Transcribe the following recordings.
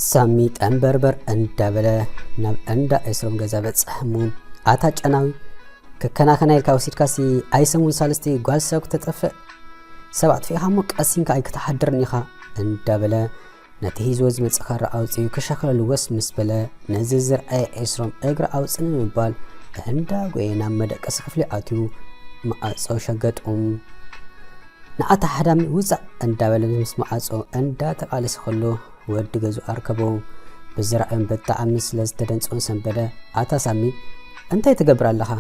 ሳሚ ጠንበርበር እንዳበለ ናብ እንዳ ኤስሮም ገዛ በጽሐ እሞ፣ ኣታ ጨናዊ፣ ክከናኸና ኢልካ ወሲድካሲ ኣይሰሙን ሳልስቲ ጓል ሰብ ክተጠፍእ? ሰብ ኣጥፊእኻ እሞ ቀሲንካ ኣይክትሓድርን ኢኻ እንዳበለ ነቲ ሒዝዎ ዝመጽእ ካራ ኣውጺኡ ክሸኽለሉ ወስ ምስ በለ፣ ነዚ ዝረኣየ ኤስሮም እግሪ ኣውጽእ ንምባል እንዳጎየ ናብ መደቀሲ ክፍሊ ኣትዩ መዓጾ ሸገጡ። ንኣታ ሓዳሚ ውጻእ እንዳበለ ምስ መዓጾ እንዳተቓለሰ ከሎ ወዲ ገዝኡ ኣርከቦ። ብዝረኣዮም ብጣዕሚ ስለ ዝተደንጸውን ሰንበደ፣ ኣታ ሳሚ፣ እንታይ ትገብር ኣለኻ?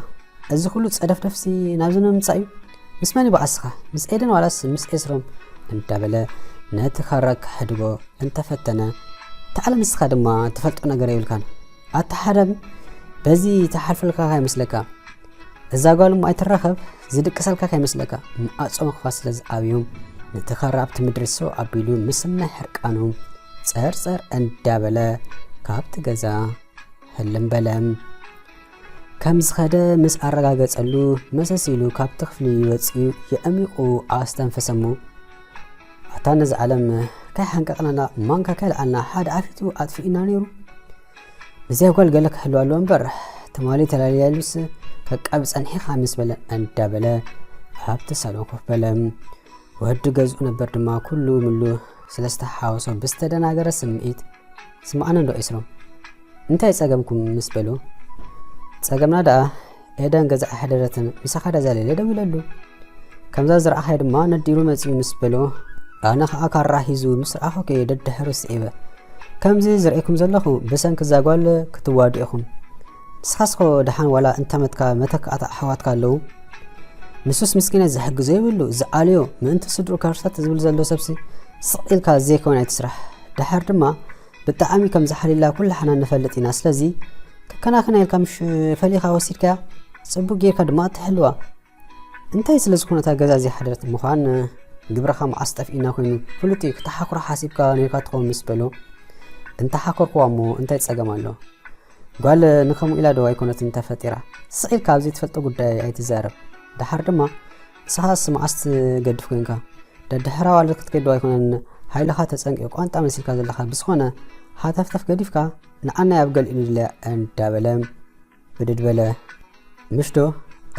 እዚ ኩሉ ጸደፍደፍሲ ናብዚ ንምምጻእ እዩ? ምስ መን ይበኣስኻ? ምስ ኤደን ዋላስ ምስ ኤስሮም? እንዳበለ ነቲ ካራ ክሕድጎ እንተፈተነ፣ ተዓለ ንስኻ ድማ ትፈልጦ ነገር የብልካን። ኣታ ሓዳሚ በዚ ትሓልፈልካ ከይመስለካ። እዛ ጓል እሞ ኣይትራኸብ፣ ዝድቅሰልካ ከይመስለካ። መዓጾ ምኽፋት ስለ ዝኣብዮም፣ ነቲ ካራ ኣብቲ ምድሪ ሰው ኣቢሉ ምስናይ ሕርቃኑ ጸርጸር እንዳበለ ካብቲ ገዛ ህልም በለ። ከም ዝኸደ ምስ ኣረጋገጸሉ፣ መሰስ ኢሉ ካብቲ ክፍሊ ወጺኡ የዕሚቑ ኣስተንፈሰ እሞ፣ ኣታ ነዚ ዓለም ከይሓንቀቕናና ማንካ ከይልዓልና ሓደ ዓፊቱ ኣጥፊኡና ነይሩ። እዚኣ ጓል ገለ ክህልዋ ኣለዎ እምበር፣ ትማሊ ተላልያሉስ ከቃቢ ጸኒሕኻ ምስ በለ እንዳበለ ኣብቲ ሳሎን ኮፍ በለ። ወዲ ገዝኡ ነበር ድማ ኩሉ ምሉ ስለ ዝተሓወሶ ብዝተደናገረ ስምዒት፣ ስምዓኒ እንዶ ኤስሮም፣ እንታይ ጸገምኩም ምስ በሉ፣ ጸገምና ደኣ ኤደን ገዛ ኣይሓደረትን፣ ምሳኻ ደኣ ዛሊለ ደዊለሉ። ከምዛ ዝረኣኻዮ ድማ ነዲሩ መጺኡ ምስ በሎ፣ ኣነ ኸኣ ካራ ሒዙ ምስ ረኣኹኪ ደድሕሩ ስዒበ። ከምዚ ዝርእየኩም ዘለኹ ብሰንኪ እዛ ጓል ክትዋድኡ ኢኹም። ንስኻስኮ ደሓን ዋላ እንተመትካ መተካእታ ኣሕዋትካ ኣለዉ። ንሱስ ምስኪናይ ዝሕግዞ የብሉ፣ ዝኣልዮ ምእንቲ ስድሩ ከርሰት ዝብል ዘሎ ሰብሲ ስቕ ኢልካ ዘይኮነ ኣይትስራሕ። ደሓር ድማ ብጣዕሚ ከም ዝሓልየላ ኩላሕና ንፈልጥ ኢና። ስለዚ ክከናኸና ኢልካ ምሽ ፈሊኻ ወሲድካያ፣ ጽቡቕ ጌርካ ድማ ትሕልዋ። እንታይ ስለ ዝኾነ እታ ገዛ ዘይሓደረት ምዃን ግብርኻ መዓስ ጠፊእና ኮይኑ ፍሉጥ እዩ። ክተሓኩራ ሓሲብካ ነይርካ ትኸውን ምስ በሎ፣ እንተሓኮርክዋ እሞ እንታይ ጸገም ኣሎ? ጓል ንኸምኡ ኢላ ዶ ኣይኮነትን ተፈጢራ? ስቕ ኢልካ ኣብ ዘይትፈልጦ ጉዳይ ኣይትዛረብ። ደሓር ድማ ንስኻስ መዓስ ትገድፍ ኮንካ? ደድሕራ ዋላ ክትገድፍ ኣይኮነን፣ ሓይልኻ ተጸንቂቑ ቋንጣ መሲልካ ዘለኻ። ብዝኾነ ሃተፍተፍ ገዲፍካ ንዓናይ ኣብ ገሊኡ ንድለያ እንዳበለ ብድድ በለ። ምሽ ዶ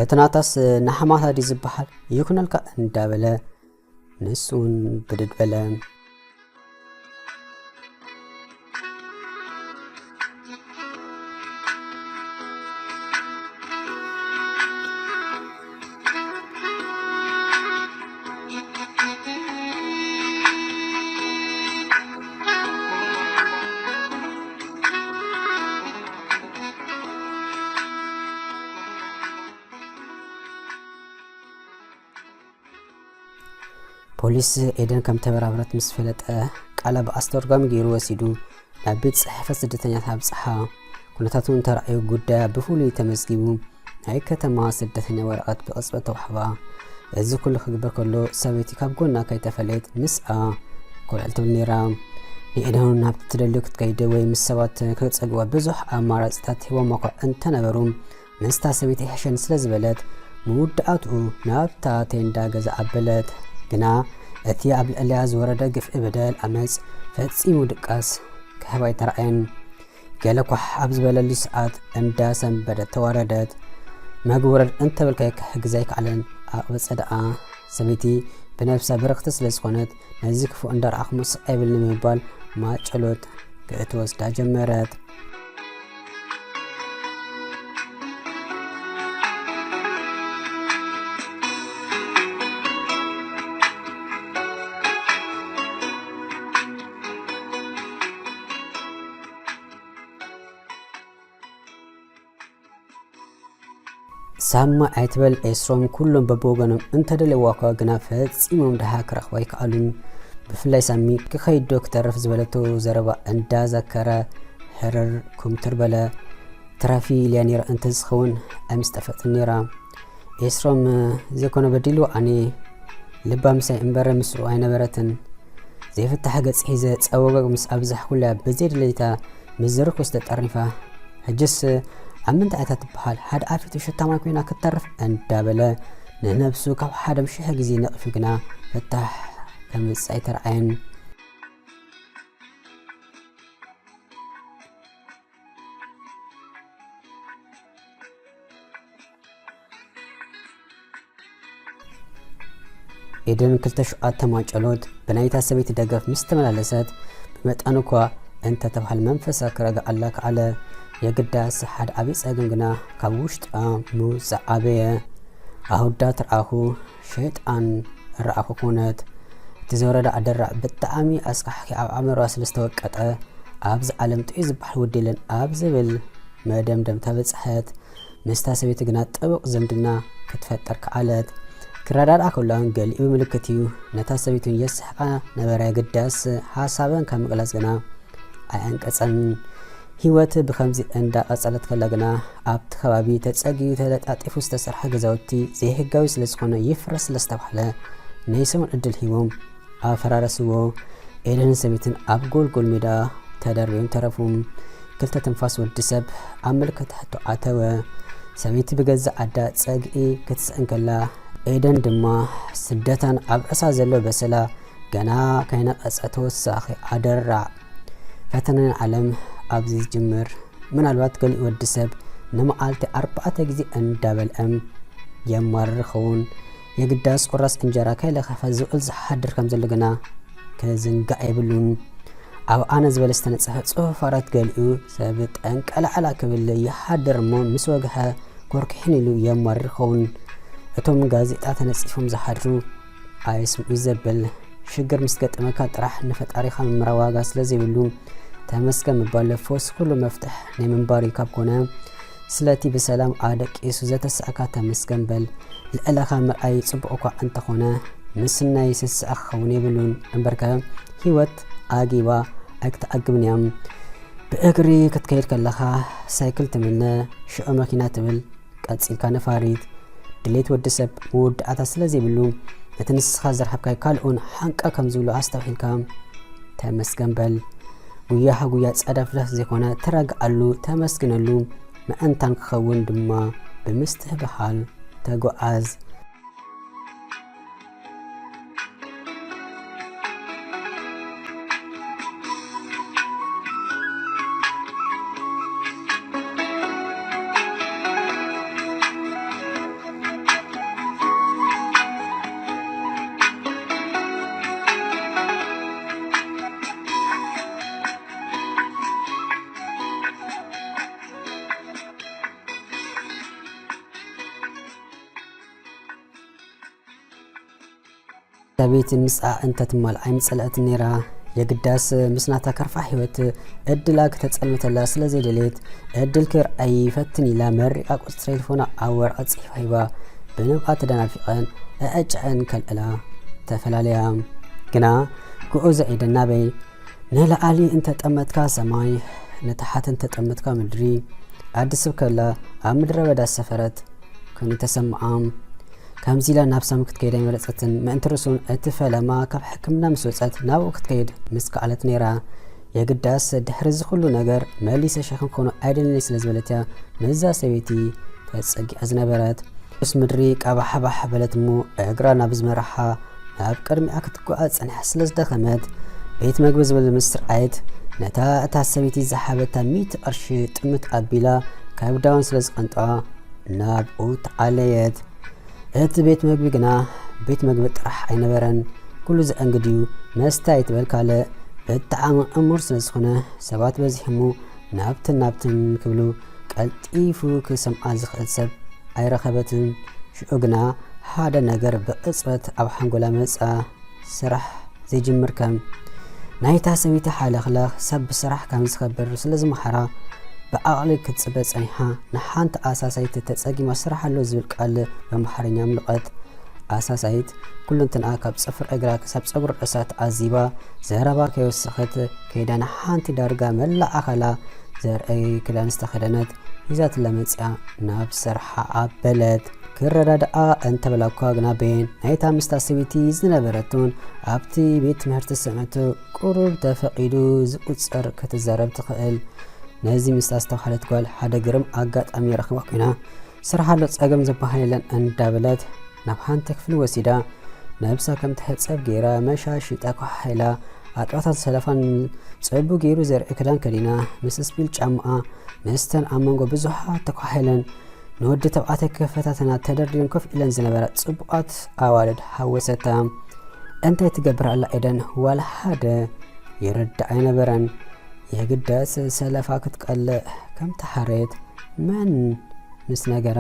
እቲ ናታስ ንሓማታ ድዩ ዝበሃል ይኹነልካ እንዳበለ ንሱ እውን ብድድ በለ። ፖሊስ ኤደን ከም ተበራበረት ምስ ፈለጠ፣ ቃላ ብኣስተርጓሚ ገይሩ ወሲዱ ናብ ቤት ጽሕፈት ስደተኛታት ኣብጽሓ። ኩነታቱ እንተረኣዩ ጉዳያ ብፍሉይ ተመዝጊቡ ናይ ከተማ ስደተኛ ወረቐት ብቕጽበት ተዋህባ። እዚ ኩሉ ክግበር ከሎ ሰበይቲ ካብ ጎና ከይተፈለየት ምስኣ ኮልዕል ትብል ነይራ። ንኤደን ናብቲ ትደልዮ ክትከይድ ወይ ምስ ሰባት ከጸግዋ ብዙሕ ኣማራጺታት ሂቦማ እኳ እንተነበሩ፣ ምስታ ሰበይቲ ይሕሸኒ ስለ ዝበለት፣ መወዳእትኡ ናብታ ቴንዳ ገዛ ኣበለት። ግና እቲ ኣብ ልዕሊኣ ዝወረደ ግፍዒ በደል፣ ዓመጽ፣ ፈጺሙ ድቃስ ክህባ ኣይተራእየን። ገለ ኳሕ ኣብ ዝበለሉ ሰዓት እንዳ ሰንበደት ተዋረደት። መግቢ ውረድ እንተበልካዮ ክሕግዛ ኣይከኣለን። ኣቕበጸ ደኣ። ሰበይቲ ብነብሳ ብርኽቲ ስለ ዝኾነት፣ ነዚ ክፉእ እንዳረኣኹ ስቕ ኣይብልኒ ብምባል ማጨሎት ክትወስዳ ጀመረት። ሳማ ኣይትበል ኤስሮም፣ ኩሎም በብወገኖም እንተደለይዋ እኳ ግና ፈጺሞም ደሃ ክረኽባ ኣይከኣሉን። ብፍላይ ሳሚ ክኸይድ ዶ ክተርፍ ዝበለቶ ዘረባ እንዳዘከረ ሕርር ኩምትር በለ። ትራፊ ኢልያ ነይራ እንተዝኸውን ኣይምስጠፈጥን ነይራ። ኤስሮም ዘይኮነ በዲሉ ኣነ ልባ ምሳይ እምበረ ምስኡ ኣይነበረትን። ዘይፍታሕ ገጽ ሒዘ ጸወገግ ምስ ኣብዛሕኩላ ብዘይድሌታ ምስ ዝርኩስ ተጠርኒፋ። ሕጅስ ኣብ ምንታይ እታ ትበሃል ሓደ ኣፊቱ ሽታማይ ኮይና ክትተርፍ እንዳበለ ንነብሱ ካብ ሓደም ሽሕ ግዜ ነቒፉ ግና ፍታሕ ከምጽእ ኣይተረኣየን። ኤደን ክልተ ሸውዓተ ማጨሎት ብናይታ ሰበይቲ ደገፍ ምስ ተመላለሰት፣ ብመጠኑ እኳ እንተተባህለ መንፈሳ ክረግኣላ ከኣለ። የግዳስ ሓደ ዓብዪ ጸገም ግና ካብ ውሽጣ ምውጻእ ኣበየ። ኣሁዳ ትርኣኹ፣ ሸይጣን ርኣኹ ኮነት። እቲ ዝወረዳ ኣደራዕ ብጣዕሚ ኣስካሕኪ ኣብ ኣእምሮኣ ስለ ዝተወቀጠ፣ ኣብዚ ዓለም ጥዑይ ዝበሃል ወዲ የለን ኣብ ዝብል መደምደምታ በጽሐት። ምስታ ሰበይቲ ግና ጥቡቕ ዝምድና ክትፈጥር ከኣለት። ክረዳድኣ ከሎ እውን ገሊኡ ምልክት እዩ። ነታ ሰበይቱን የስሕቓ ነበረ፣ ግዳስ ሓሳበን ካብ ምግላጽ ግና ኣይኣንቀጸን። ህይወት ብኸምዚ እንዳቐጸለት ከላ ግና ኣብቲ ከባቢ ተጸጊዩ ተለጣጢፉ ዝተሰርሐ ገዛውቲ ዘይህጋዊ ስለ ዝኾነ ይፍረስ ስለ ዝተባህለ ናይ ሰሙን ዕድል ሂቦም ኣፈራረስዎ። ኤደንን ሰበይትን ኣብ ጎልጎል ሜዳ ተደርብዮም ተረፉ። ክልተ ትንፋስ ወዲ ሰብ ኣብ ምልክት ሕቶ ኣተወ። ሰበይቲ ብገዛእ ዓዳ ጸግዒ ክትስእን ከላ፣ ኤደን ድማ ስደታን ኣብ ርእሳ ዘሎ በሰላ ገና ከይነቐጸ ተወሳኺ ኣደራዕ። ፈተነ ናይ ዓለም ኣብዚ ዝጅምር። ምናልባት ገሊኡ ወዲ ሰብ ንመዓልቲ ኣርባዕተ ግዜ እንዳበልዐ የማርር ይኸውን። የግዳስ ቁራስ እንጀራ ከይለኸፈ ዝውዕል ዝሓድር ከም ዘሎ ግና ክዝንጋዕ የብሉን። ኣብ ኣነ ዝበለ ዝተነጸፈ ጽሑፍ ኣራት ገሊኡ ሰብ ጠንቀላዕላ ክብል ይሓድር እሞ ምስ ወግሐ ኮርክሕን ኢሉ የማርር ይኸውን። እቶም ጋዜጣ ተነጺፎም ዝሓድሩ ኣይስምዑ ዘብል ሽግር ምስ ገጠመካ ጥራሕ ንፈጣሪኻ ምምራ ዋጋ ስለ ዘይብሉ ተመስገን ምባል ፈውሲ ኩሉ መፍትሕ ናይ ምንባር እዩ። ካብ ኮነ ስለቲ ብሰላም ኣደቂሱ ዘተስኣካ ተመስገን በል። ልዕለኻ ምርኣይ ጽቡቕ እኳ እንተኾነ ምስናይ ስስዐ ክኸውን የብሉን። እምበርከ ህይወት ኣጊባ ኣይክትኣግብን እያ። ብእግሪ ክትከይድ ከለኻ ሳይክል ትምነ፣ ሽዑ መኪና ትብል፣ ቀጺልካ ነፋሪት። ድሌት ወዲ ሰብ መወዳእታ ስለ ዘይብሉ ነቲ ንስኻ ዝረኸብካዮ ካልእ እውን ሓንቃ ከም ዝብሎ ኣስተውዒልካ ተመስገን በል። ጉያኻ ጉያ ጸዳፍዳፍ ዘይኮነ ተረግኣሉ፣ ተመስግነሉ፣ ምእንታን ክኸውን ድማ ብምስትብሃል ተጓዓዝ። ሰበይቲ ምስኣ እንተትማል ኣይምጸልአትን ነይራ። የግዳስ ምስ ናታ ከርፋሕ ህይወት ዕድላ ክተጸልምተላ ስለ ዘይደለየት፣ ዕድል ክርኣይ ይፈትን ኢላ መሪቓ ቁጽሪ ቴሌፎና ኣብ ወረቐት ጽሒፋ ሂባ፣ ብንብኣ ተደናፊቐን ኣዕጭዐን ከልዕላ ተፈላለያ። ግና ጉዕዞ ኤደን ናበይ? ንላዕሊ እንተጠመትካ ሰማይ፣ ንታሕቲ እንተጠመትካ ምድሪ። ኣዲ ስብከላ ኣብ ምድረ በዳ ዝሰፈረት ኮይኑ ተሰምዓ። ከምዚ ኢላ ናብ ሳሚ ክትከይድ ኣይመረጸትን። ምእንቲ ርእሱ እውን እቲ ፈለማ ካብ ሕክምና ምስ ወጸት ናብኡ ክትከይድ ምስ ከኣለት ነይራ። የግዳስ ድሕሪ እዚ ኩሉ ነገር መሊሰ ሸኽም ክኾኖ ኣይደልን ስለ ዝበለት እያ ነዛ ሰበይቲ ተጸጊዓ ዝነበረት። ቅዱስ ምድሪ ቀባሕባሕ በለት እሞ እግራ ናብ ዝመርሓ ናብ ቅድሚኣ ክትጓዓዝ ጸኒሓ ስለ ዝደኸመት፣ ቤት መግቢ ዝብል ምስ ረኣየት፣ ነታ እታ ሰበይቲ ዝሃበታ ሚእቲ ቅርሺ ጥምት ኣቢላ ከብዳ እውን ስለ ዝቐንጥዓ ናብኡ ተዓለየት። እቲ ቤት መግቢ ግና ቤት መግቢ ጥራሕ ኣይነበረን። ኩሉ ዘእንግድዩ መስተ ኣይትበል ካልእ ብጣዕሚ ዕሙር ስለ ዝኾነ ሰባት በዚሖሞ ናብትን ናብትን ክብሉ ቀልጢፉ ክሰምዓ ዝኽእል ሰብ ኣይረኸበትን። ሽዑ ግና ሓደ ነገር ብቕጽበት ኣብ ሓንጎላ መጻ። ስራሕ ዘይጅምር ከም ናይታ ሰበይቲ ሓለኽላኽ ሰብ ብስራሕ ከም ዝኸብር ስለ ዝመሓራ ብዓቕሊ ክትጽበ ጸኒሓ። ንሓንቲ ኣሳሳይቲ ተጸጊማ ስራሕ ኣሎ ዝብል ቃል ብኣምሓርኛ ምልቐት ኣሳሳይት ኩለንትንኣ ካብ ጽፍሪ እግራ ክሳብ ጸጉሪ ርእሳ ተዓዚባ፣ ዘረባ ከይወሰኸት ከይዳ ንሓንቲ ዳርጋ መላእ ኣካላ ዘርኢ ክዳን ዝተኸደነት ሒዛትላ መጺኣ ናብ ስርሓ ኣበለት። ክረዳድኣ እንተበላ እኳ ግና ቤን ናይታ ምስታ ሰበይቲ ዝነበረቱን ኣብቲ ቤት ትምህርቲ ስምዕቱ ቁሩብ ተፈቒዱ ዝቁጸር ክትዛረብ ትኽእል። ነዚ ምስታ ዝተባህለት ጓል ሓደ ግርም ኣጋጣሚ ረኽባ ኮይና፣ ስራሕ ኣሎ ጸገም ዝበሃል የለን እንዳበለት ናብ ሓንቲ ክፍሊ ወሲዳ ነብሳ ከም ትሕጸብ ገይራ መሻሽ ተኳሓሒላ ኣጥባታን ሰለፋን ጽቡቕ ገይሩ ዘርኢ ክዳን ከዲና ምስ ስፒል ጫማኣ ምስተን ኣብ መንጎ ብዙሓት ተኳሒለን ንወዲ ተባዕታይ ክፈታተና ተደርዲረን ኮፍ ኢለን ዝነበራ ጽቡቓት ኣዋልድ ሓወሰታ። እንታይ ትገብር ኣላ ኤደን? ዋላ ሓደ ይርዳእ ኣይነበረን። የግዳስ ሰለፋ ክትቀልዕ ከም ተሓረየት መን ምስ ነገራ